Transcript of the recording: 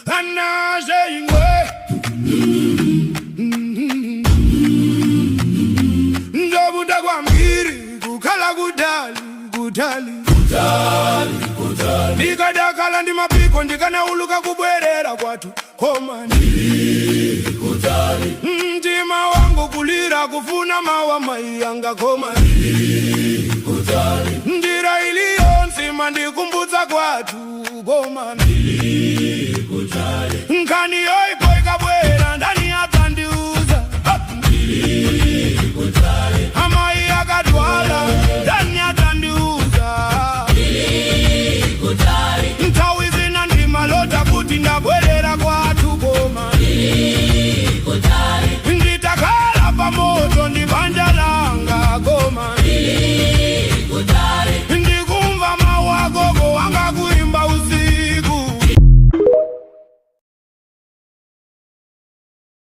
Anaje ingwe njobuda kwambiri kukhala kutali kutali. Ndikadakhala ndi mapiko, ndikanauluka kubwerera kwathu, koma mtima wangu kulira kufuna mawu a mai anga, koma njira iliyonse imandikumbutsa kwathu, koma